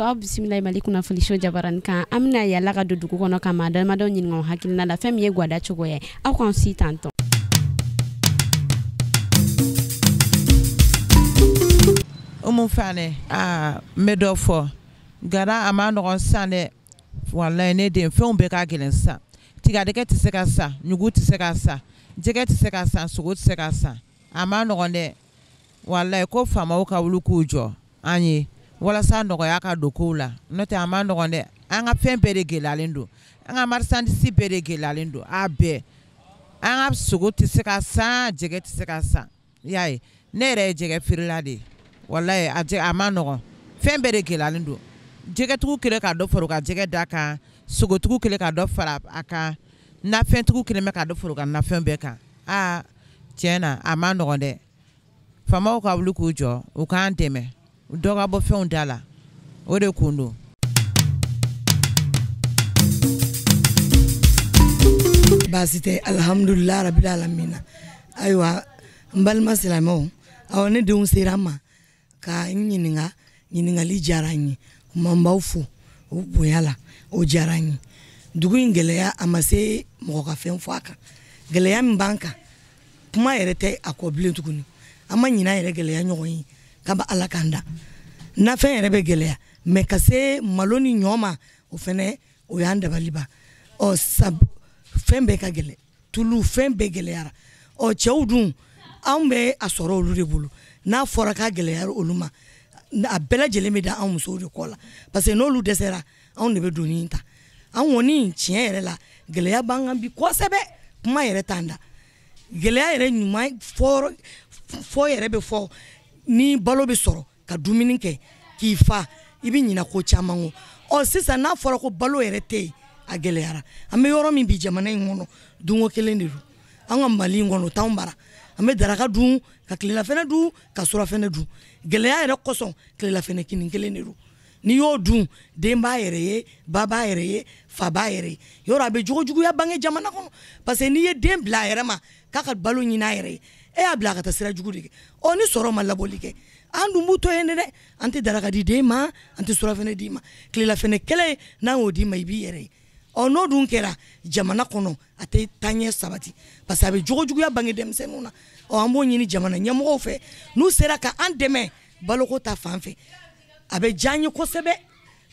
Aw bisimila Mali kunnafoni so jabarani kan. An bɛna yala ka don dugu kɔnɔ ka maa damadɔ ɲininka hakilina la fɛn min ye gwada cogo ye. Aw k'an si tantɔ. Umu Fane, n bɛ dɔ fɔ. Gada a ma nɔgɔn sisan dɛ. Walayi ne den, fɛnw bɛɛ ka gɛlɛn sisan. Tigadɛgɛ tɛ se ka san, ɲugu tɛ se ka san, jɛgɛ tɛ se ka san, sogo tɛ se ka san. A ma nɔgɔn dɛ. Walayi ko faamaw ka wuli k'u jɔ an ye walasa nɔgɔya ka don kow la. N'o tɛ a ma nɔgɔn dɛ. An ka fɛn bɛɛ de gɛlɛyalen don. An ka marchandise bɛɛ de gɛlɛyalen don. A bɛɛ. An ka sogo tɛ se ka san, jɛgɛ tɛ se ka san. I y'a ye, ne yɛrɛ ye jɛgɛ feerela de ye. Walayi a ma nɔgɔn. Fɛn bɛɛ de gɛlɛyalen don. Jɛgɛtigiw kɛlen ka dɔ fara u ka jɛgɛ da kan, sogotigiw kɛlen ka dɔ fara a kan, nafɛntigiw kɛlen bɛ ka dɔ fara u ka nafɛn bɛɛ kan. Aa tiɲɛ na a ma nɔgɔn dɛ. Faamaw ka wuli k'u jɔ, u k'an dɛmɛ, dɔ ka bɔ fɛnw da la, o de kun don. Baasi tɛ, alhamdulilayi rabil alamina. Ayiwa n balima silamɛw, awɔ ne denw sera n ma ka n ɲininka, ɲininkali diyara n ye. Kuma n b'aw fo o bonya la, o diyara n ye. Dugu in gɛlɛya a ma se mɔgɔ ka fɛn fɔ a kan. Gɛlɛya min b'an kan, kuma yɛrɛ tɛ a kɔ bilen tuguni. An ma ɲinɛ yɛrɛ gɛlɛya ɲɔgɔn ye kaba Ala k'an da. Nafɛn yɛrɛ bɛ gɛlɛya, mɛ ka se malo ni ɲɔ ma, o fɛnɛ o y'an dabali ban. Ɔ sab fɛn bɛɛ ka gɛlɛn, tulu fɛn bɛɛ gɛlɛyara. Ɔ cɛw dun, anw bɛ a sɔrɔ olu de bolo. N'a fɔra k'a gɛlɛyara olu ma, a bɛɛ lajɛlen bɛ da anw musow de kɔ la. Parce que n'olu dɛsɛra, anw de bɛ doni ta. An kɔni tiɲɛ yɛrɛ la, gɛlɛya b'an kan bi kosɛbɛ, kuma yɛrɛ t'an da. Gɛlɛya yɛrɛ ɲuman fɔ yɛrɛ bɛ fɔ ni balo bɛ sɔrɔ ka dumuni kɛ k'i fa, i bɛ ɲinɛ ko caman kɔ. Ɔ sisan n'a fɔra ko balo yɛrɛ tɛ yen, a gɛlɛyara. An bɛ yɔrɔ min bi jamana in kɔnɔ, dunko kelen de don. An ka Mali in kɔnɔ, o t'anw bara. An bɛ daraka dun, ka tilelafana dun, ka surafana dun. Gɛlɛya yɛrɛ kosɔn, tilelafana kinin kelen de don. N'i y'o dun, den b'a yɛrɛ ye, ba b'a yɛrɛ ye, fa b'a yɛrɛ ye. Yɔrɔ a bɛ jogojuguya bange jamana kɔnɔ. Parce que n'i ye den bila a yɛrɛ ma k'a ka balo ɲini a yɛrɛ ye, e y'a bila a ka taa sira jugu de kɛ. Ɔ ni sɔrɔ ma labɔli kɛ, an dun b'u to yen dɛ. An tɛ daraka di den ma, an tɛ surafana d'i ma. Tilelafana kelen n'an y'o d'i ma, i b'i yɛrɛ ye. Ɔ n'o dun kɛra jamana kɔnɔ, a tɛ taaɲɛ sabati. Parce que a bɛ jogojuguya bange denmisɛnninw na. Ɔ an b'o ɲini jamana ɲɛmɔgɔw fɛ, n'u sera ka an dɛmɛ baloko ta fan fɛ, a bɛ diya an ye kosɛbɛ.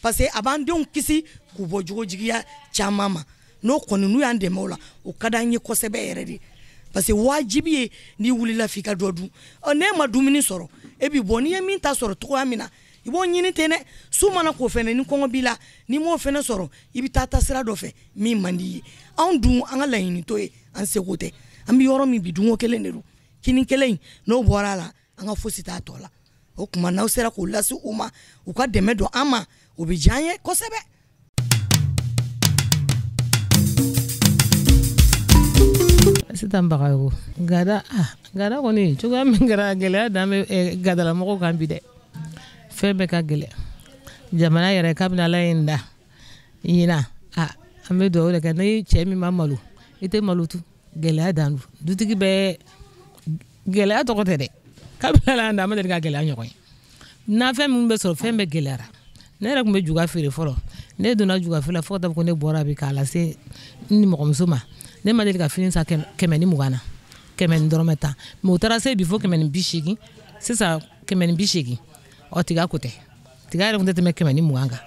Parce que a b'an denw kisi k'u bɔ jogojuguya caman ma. N'o kɔni n'u y'an dɛmɛ o la, o ka d'an ye kosɛbɛ yɛrɛ de. Parce que wajibi ye n'i wulila f'i ka dɔ dun. Ɔ n'e ma dumuni sɔrɔ, e b'i bɔ, n'i ye min ta sɔrɔ cogoya min na, i b'o ɲini ten dɛ. Su mana ko fɛnɛ, ni kɔngɔ b'i la, n'i m'o fɛnɛ sɔrɔ, i bɛ taa taasira dɔ fɛ min man di i ye. Anw dun, an ka laɲini t'o ye, an seko tɛ. An bɛ yɔrɔ min bi, dunko kelen de don. Kinin kelen in, n'o bɔra a la, an ka fosi t'a tɔ la. O tuma n'aw sera k'o lase u ma, u ka dɛmɛ don an ma, o bɛ diya an ye kosɛbɛ. Sitan Bagayogo, gada, gada kɔni cogoya min kɛra gɛlɛya dan bɛ gadalamɔgɔw kan bi dɛ. Fɛn bɛɛ ka gɛlɛn. Jamana yɛrɛ kabini Ala ye n da ɲinan, an bɛ dugawu de kɛ. Ni cɛ min ma malo, i tɛ malo tu. Gɛlɛya dan don. Dutigi bɛɛ gɛlɛya tɔgɔ tɛ dɛ. Kabini Ala y'an da, an ma deli ka gɛlɛya ɲɔgɔn ye. Nafɛn minnu bɛ sɔrɔ, fɛn bɛɛ gɛlɛyara. Ne yɛrɛ tun bɛ juga feere fɔlɔ. Ne donna juga feere la fo ka taa fɔ ko ne bɔra bi k'a lase n nimɔgɔmuso ma. Ne ma deli ka fini san 120 na, 100 ni dɔrɔmɛ 10. Mais o taara se bi fo 180. Sisan 180. Ɔ tiga ko tɛ. Tiga yɛrɛ tun tɛ tɛmɛ 120 kan.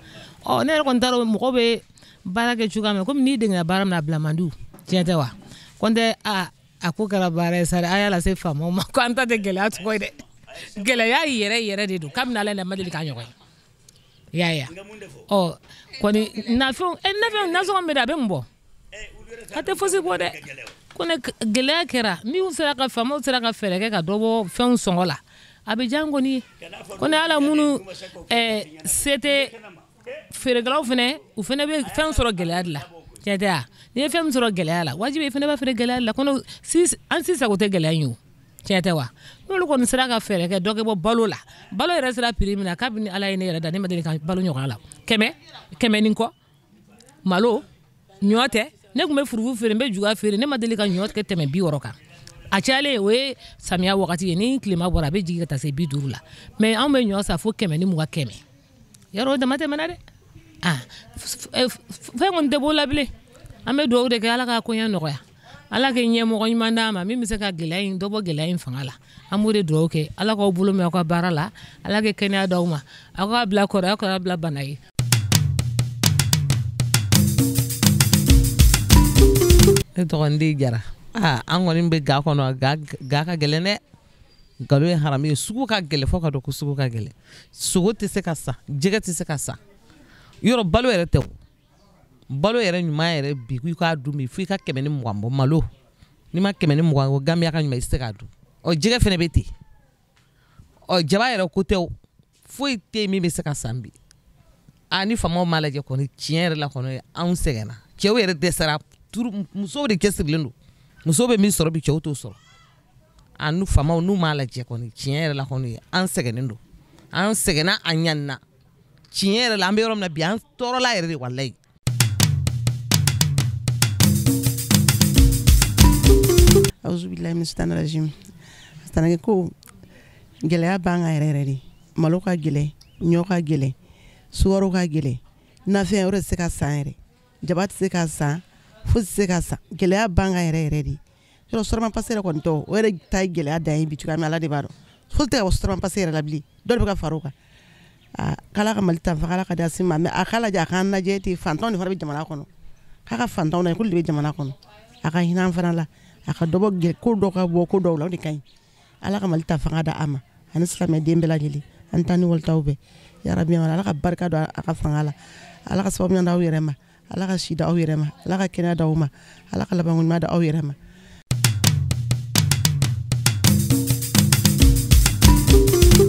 Ɔ ne yɛrɛ kɔni t'a dɔn mɔgɔw bɛ baara kɛ cogoya min na. Komi n'i degera baara min na, a bila man di o. Tiɲɛ tɛ wa? Ko n tɛ, a ko kɛra baara ye sa dɛ. A y'a lase faamaw ma ko an ta tɛ gɛlɛya tɔgɔ ye dɛ. Gɛlɛya yɛrɛ yɛrɛ de don. Kabini Ala ye ma deli k'a ɲɔgɔn ye. I y'a ye wa? Ɔ kɔni nafɛn nasɔngɔ min bɛ di, a bɛ mun bɔ? A tɛ fosi bɔ dɛ. Ko ne gɛlɛya kɛra, n'u sera ka faamaw sera ka fɛɛrɛ kɛ ka dɔ bɔ fɛnw sɔngɔ la, a bɛ diya n kɔni ye. Ko ne Ala minnu se tɛ feerekɛlaw fɛnɛ, u fɛnɛ bɛ fɛn sɔrɔ gɛlɛya de la. Tiɲɛ tɛ wa? N'i ye fɛn min sɔrɔ gɛlɛya la, wajibi i fɛnɛ b'a feere gɛlɛya de la. Ko an si sago tɛ gɛlɛya in ye o. Tiɲɛ tɛ wa? N'olu kɔni sera ka fɛɛrɛ kɛ dɔ kɛ bɔ balo la, balo yɛrɛ sera prix min na, kabini Ala ye ne yɛrɛ da, ne ma deli ka balo ɲɔgɔn la. 100 ni kɔ. Malo, ɲɔ tɛ. Ne tun bɛ furufu feere, n bɛ juga feere, ne ma deli ka ɲɔ kɛ tɛmɛ 60 kan. A cayalen o ye samiya wagati ye, ni tilema bɔra a bɛ jigin ka taa se 50 la. Mais anw bɛ ɲɔ san fo 120, 100. Yarɔ o dama tɛmɛna dɛ. Ah, fɛn kɔni tɛ b'o la bilen. An bɛ dugawu de kɛ Ala k'a koɲɛ nɔgɔya. Ala k'i ɲɛmɔgɔ ɲuman d'a ma min bɛ se ka gɛlɛya in dɔ bɔ gɛlɛya in fanga la. An b'o de dugawu kɛ. Ala k'aw bolo mɛn aw ka baara la. Ala kɛ kɛnɛya d'aw ma. Aw k'a bila kɔrɔ, aw k'a bila bana ye. Ne tɔgɔ N Jara. Aa, an kɔni bɛ ga kɔnɔ, ga ka gɛlɛn dɛ. Nkalon ye haramu ye. Sugu ka gɛlɛn fo ka dɔn ko sugu ka gɛlɛn. Sogo tɛ se ka san, jɛgɛ tɛ se ka san. Yɔrɔ balo yɛrɛ tɛ o. Balo yɛrɛ ɲuman yɛrɛ bi k'i k'a dun bi fo i ka 120 bɔ malo. N'i ma 120 bɔ Gambia ka ɲuman i tɛ se k'a dun. Ɔ jɛgɛ fɛnɛ bɛ ten. Ɔ jaba yɛrɛ ko tɛ o. Foyi tɛ yen min bɛ se ka san bi. Aa, ni faamaw m'a lajɛ kɔni tiɲɛ yɛrɛ la kɔni anw sɛgɛnna. Cɛw yɛrɛ dɛsɛra. Musow de cɛsirilen don. Musow bɛ min sɔrɔ bi cɛw t'o sɔrɔ. A nu faamaw n'u m'a lajɛ kɔni tiɲɛ yɛrɛ la kɔni an sɛgɛnnen don. An sɛgɛnna, a ɲanina. Tiɲɛ yɛrɛ la an bɛ yɔrɔ min na bi an tɔɔrɔla yɛrɛ de walayi. Auzubillahi mina shaitani rajim. Tanake ko gɛlɛya b'an kan yɛrɛ yɛrɛ de. Malo ka gɛlɛn, ɲɔ ka gɛlɛn, sukaro ka gɛlɛn, nafɛn o de tɛ se ka san yɛrɛ, jaba tɛ se ka san, fosi tɛ se ka san. Gɛlɛya b'an kan yɛrɛ yɛrɛ de. Yɔrɔ Sotrama pase yɛrɛ kɔni tɔ, o yɛrɛ ta ye gɛlɛya dan ye bi cogoya min Ala de b'a dɔn. Fosi tɛ ka bɔ Sotrama pase yɛrɛ la bilen, dɔ de bɛ ka far'o kan. Aa, k'Ala ka Mali ta fa, k'Ala ka di Asimi ma, mais a k'a lajɛ a k'an lajɛ ten, fantanw de fana bɛ jamana kɔnɔ. K'a ka fantanw lajɛ, k'olu de bɛ jamana kɔnɔ. A ka hinɛ an fana la. A ka dɔ bɔ ko dɔ ka bɔ ko dɔw la, o de ka ɲi. Ala ka Mali ta fanga da a ma, ani silamɛden bɛɛ lajɛlen, an ta ni walitaw bɛɛ. Yarabi, Ala ka barika don a ka fanga la. Ala ka sababu ɲuman d'aw yɛrɛ ma. Ala ka si d'aw yɛrɛ ma. Ala ka kɛnɛya d'aw ma. Ala ka labanko ɲuman d'aw yɛrɛ ma.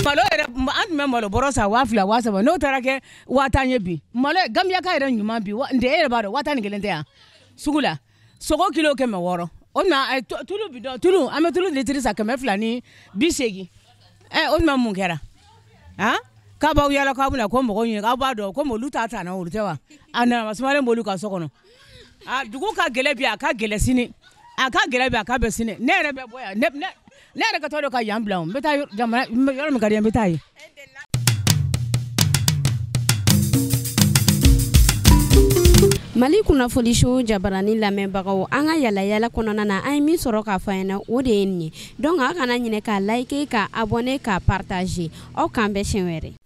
Malo yɛrɛ, an tun bɛ malo bɔrɔ san 2000 3000, n'o taara kɛ 50,000 ye bi. Malo Gambiyaka yɛrɛ ɲuman bi, nde e yɛrɛ b'a dɔn 11,000 tɛ yan sugu la. Sogo kilo 600. O tuma tulu bi dɔn, tulu an bɛ tulu litiri san 280. O tuma mun kɛra? Han? K'a b'aw yala k'aw bɛna ko mɔgɔw ɲininka, aw b'a dɔn komi olu t'a ta na olu tɛ wa? A nana sumalen b'olu ka so kɔnɔ. A dugu ka gɛlɛn bi, a ka gɛlɛn sini. A ka gɛlɛn bi, a ka bɛn sini. Ne yɛrɛ bɛ bɔ yan, ne yɛrɛ ka taa dɔ ka yan bila o. N bɛ taa jamana, yɔrɔ min ka di n ye, n bɛ taa yen. Mali kunnafoni su jabarani lamɛnbagaw, an ka yala yala kɔnɔna na an ye min sɔrɔ k'a fɔ an ɲɛna o de ye nin ye. Donc aw kana ɲinɛ k'a liker, k'a abonner, k'a partager. Aw k'an bɛn siɲɛ wɛrɛ.